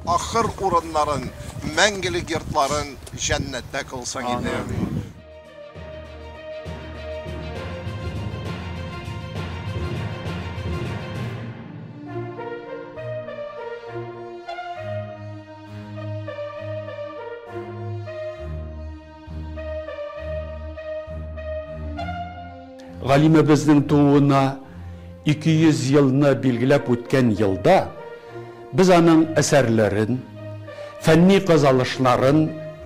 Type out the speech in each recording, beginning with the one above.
Ахыр урыннарын, мәңгелек йортларын җәннәттә кылсаң иде. Галимебезнең тууына 200 елны билгеләп үткән елда без аның әсәрләрен, фәнни казалышларын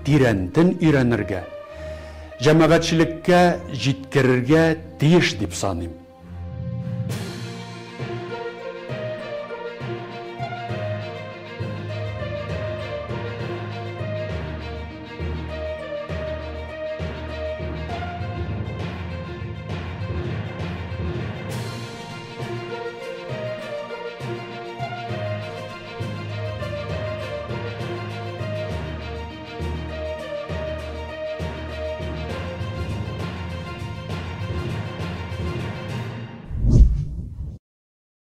тирәнтен өйрәнергә, җәмәгатьчелеккә җиткерергә тиеш дип саныйм.